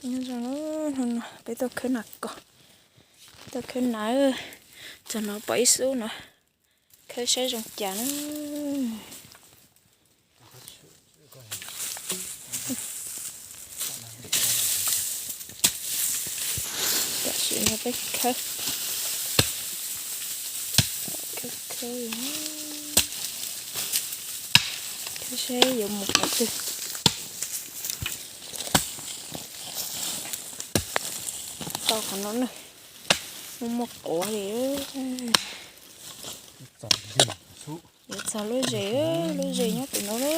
Nyob zoo, peb tuaj khawb nas kos, tuaj khawb nas, txog no pom ib xub no, khawb saib zoo cas na. Tam sim no peb khawb, khawb, khawb, khawb seb yuav mus qhov twg. Tau qhov no na, muaj muaj quav li. Yuav txog lub zes, lub zes nyob pem no na.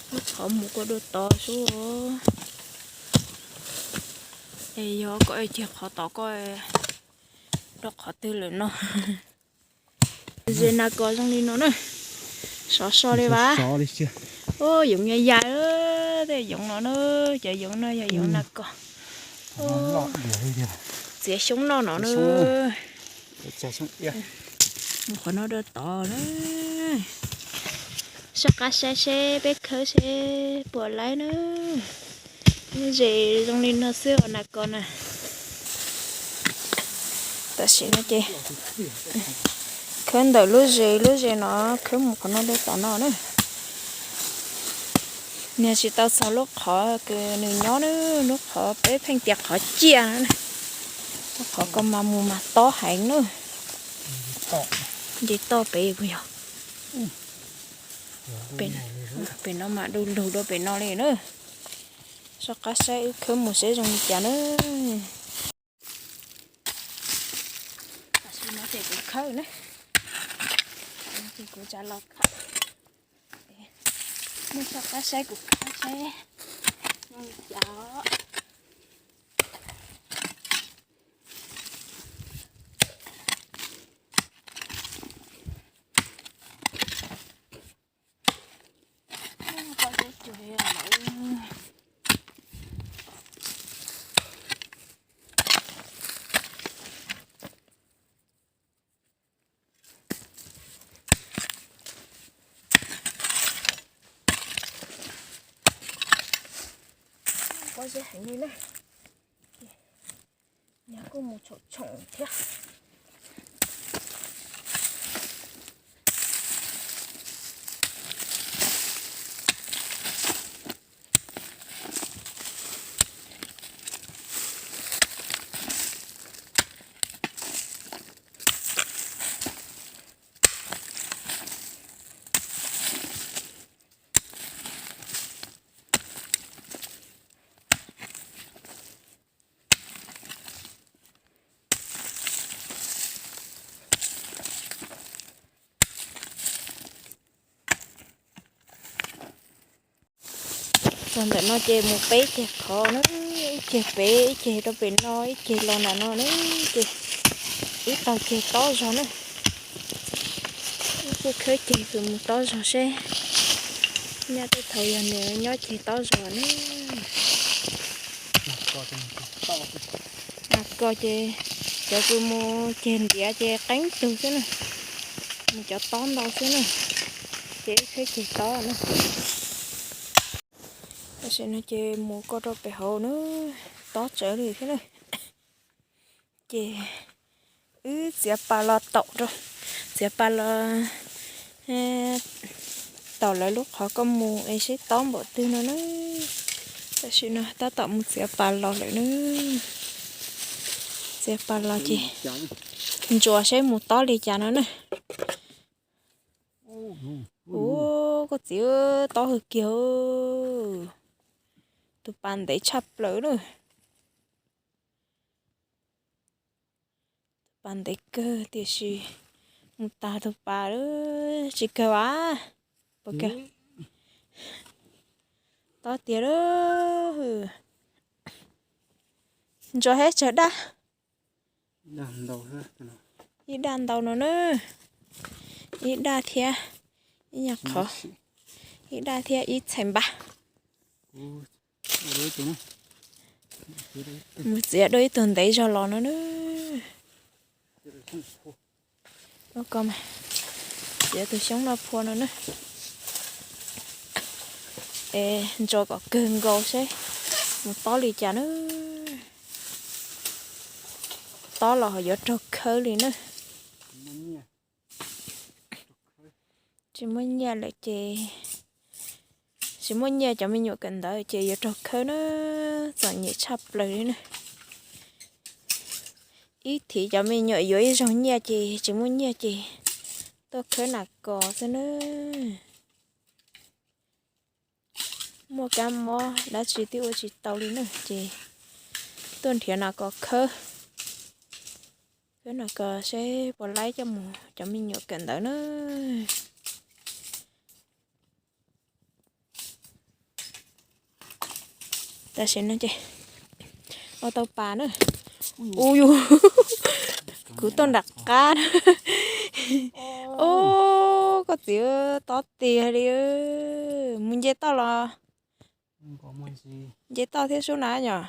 Muab qhov mus koj dua tod xwb. Es yog koj cia qhov tod koj rau qhov twg lawm no. Zes nas kos zoo li no na. Sov so li vas. Yoov ya ya, tej yoov no na, cov yoov no yog yoov nas kos. Txiav xyoob noj no na. Mus qhov no dua tod na. Soj qab saib seb peb khawb seb puas laib na. Lub zes zoo li no xwb os nas kos na. Tam sim no ces khawb ntawm lub zes, lub zes no khawb mus qhov no rau tom no na. Niag tsis tau txog lub qhov kws nws nyob na, lub qhov peb pheej tias qhov ciaj na. Lub qhov ko mas mus mas tob heev na. Nce toj pem puas yog? Pem no mas du lug dua pem no li na. Soj qab saib wb khawb mus seb zoo li cas na. Tam sim no ces kuv khawb na, ces kuv tsa los khawb. Muab soj qab saib kuv khawb seb zoo li cas. Pob zeb heev li na. Nws kuj mus tshoom tshoom thiab. Txog ntawm no ces mus peb ceg qhov na, ib ceg pem, ib ceg rau pem no, ib ceg los nram no na, ces ib tog ceg tob zog na. Ib tug khawb ceg kws mus tob zog seb, nyaj tej thaum yog nws nyob ceg tob zog na. Nas kos ces cov kws mus ceg ntiav ces qeeb tug xwb na, mus cov tob ntau xwb na, ces wb khawb ceg tob na. Tam sim no ces mus koj rau pem hauv na, tob tsawv li thiab na. Ces wb txiav pas los taum rau, txiav pas los taum lawv lub qhov koj mus es seb tob npaum twg no na. Tam sim no tab tom mus txiav pas los lawm na. Txiav pas los ces ntsuas seb mus tob li cas no na. Ub, koj txiv, tob hwj kiag. Tus pas ntev tshaj plaws na. Tus pas ntev kawg tiam sis mus tag tus pas lawm, tsis kawg as. Puas kawg? Tob tiag lawm. Ntsuas seb tsawg daj. Ib daj ntau no na. Ib daj thiab ib nyuag qhov, ib daj thiab ib txhais npab. Mus txiav dua ib tug ntev zog los no na. Txiav tus xyoob no phua no na. Es ntso kom kawg nkaus seb mus tob li cas na. Tob los ho yuav raug khawb li na. Tsis muaj nyiaj lawm ces, tsis muaj nyiaj cov me nyuam kawm ntawv ces yuav raug khawb na. Txom nyem tshaj plaws li na. Ib thim cov me nyuam yuav ib zaug nyiaj ces tsis muaj nyiaj ces tuaj khawb nas kos xwb na. Muaj kab mob dab tsi twb ua tsis tau li na ces tuaj nrhiav nas kos khawb. Khawb nas kos seb puas laib coj mus cov me nyuam kawm ntawv na. Tam sim no ces ua tau pas na. U yus, kuv tuaj nram qab na. Os, koj txiv, tob tiag li. Mus nce toj los? Nce toj thiab sub na yom.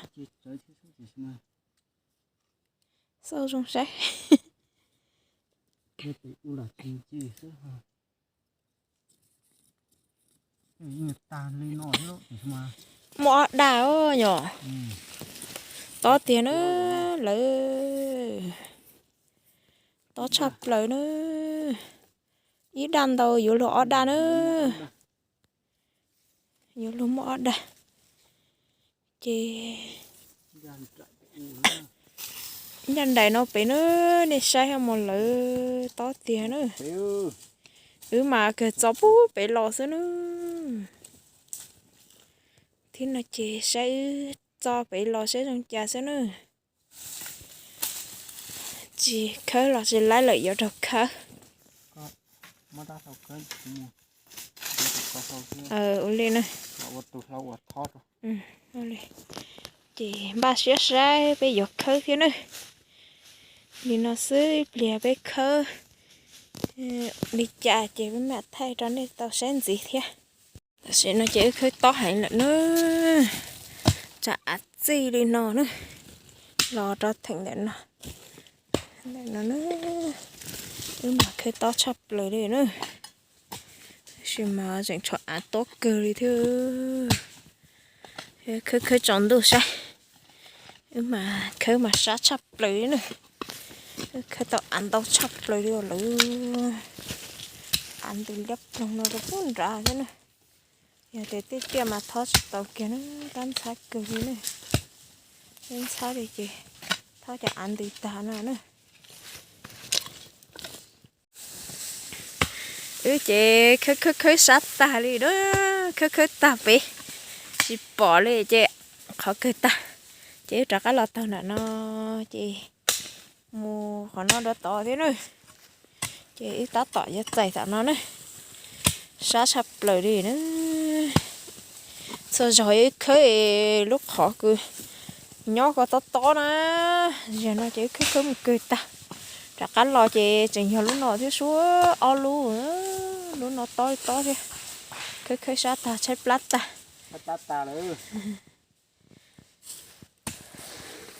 Xauj zoo saib. Muaj ob dag os yom. Tob tiag na lawv. Tob tshaj plaws na. Ib dag ntau yuav luag ob dag na. Yuav luag muaj ob dag. Ces ncaj nraim no pem na, nej saib hab mos lawv tob tiag na. Wb mas kawg txo pub pem los xwb na. Thib no ces saib wb txo pem los saib zoo cas xwb na. Tsis khawb los tsis laib lawm yuav raug khawb. Ua li na. Ces npaj siab saib peb yuav khawb thiab na. Li no xwb ib pliag peb khawb li cas ces peb mam thaij rau nej tau saib ntxiv thiab. Tam sim no ces wb khawb tob heev lawm na. Tsam av txij li no na, los rau theem ntawm no, ntawm no na, wb mas khawb tob tshaj plaws li na. Tab sis mas tseem tshuav av tob kawg li thiab. Khawb khawb tsaus ntuj saib, wb mas khawb mas sab tshaj plaws li na. Khawb tau av ntau tshaj plaws li lawm. Av ntws liab ploog no rau pub nrad thiab na. Yog tias tej tiaj mas thob tsis tau kiag na, tab ntxhab kawg li na. Tab ntxhab li ces thob cov av ntws tag no na. Wb ces khawb khawb khawb sab tag li na, khawb khawb tag pem tsis pom li ces qhov kawg tag. Ces wb rov qab los taug nram no ces mus qhov no dua tod thiab na. Ces wb tab tom yuav txais tom no na. Sab tshaj plaws li na. Txhua zaug wb khawb lub qhov kws nyob ko tob tob na. Zaum no ces wb khawb khawb mus kawg tag. Rov qab los ces tseem yog lub no thiab suab ob lub. Lub no tob tob thiab. Khawb khawb sab tag tshaib plab tag.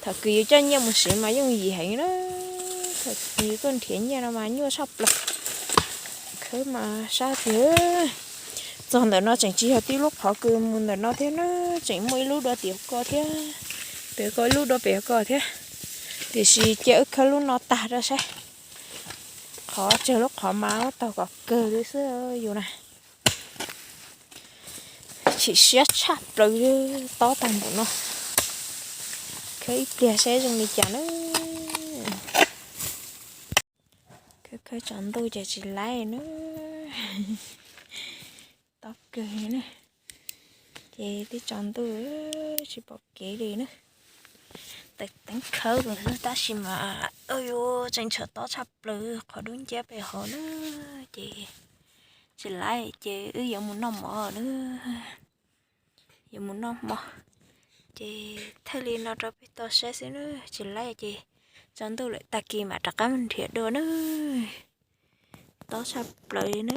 Thaum kws yus coj nyiaj mus siv mas yooj yim heev na. Thaum yus tuaj nrhiav nyiaj no mas nyuaj tshaj plaws. Khawb mas sab tiag. Txog ntawm no tseem tsis yog tib lub qhov kws mus ntawm no thiab na, tseem muaj ib lub dua tim ko thiab, pem ko ib lub dua pem ko thiab. Tiam sis cia wb khawb lub no tag rau saib. Qhov tsawg lub qhov mas taug kom kawg li xwb yus na. Chim siab tshaj plaws li, tob tag npaum no. Khawb ib pliag saib zoo li cas na. Khawb khawb tsaus ntuj ces tsis laib na. Tob kawg li na. Ces twb tsaus ntuj tsis pom kev li na. Teev teev khawb tab sis mas yus tseem tshuav tob tshaj plaws qhov dub nciab pem hauv na. Ces tsis laib ces wb yuav mus noj mov na. Yuav mus noj hmo, ces thaij li no rau peb tau saib xwb na. Tsis laib ces tsaus ntuj lawm, tag kis mam rov qab mus nrhiav dua na. Tob tshaj plaws li na.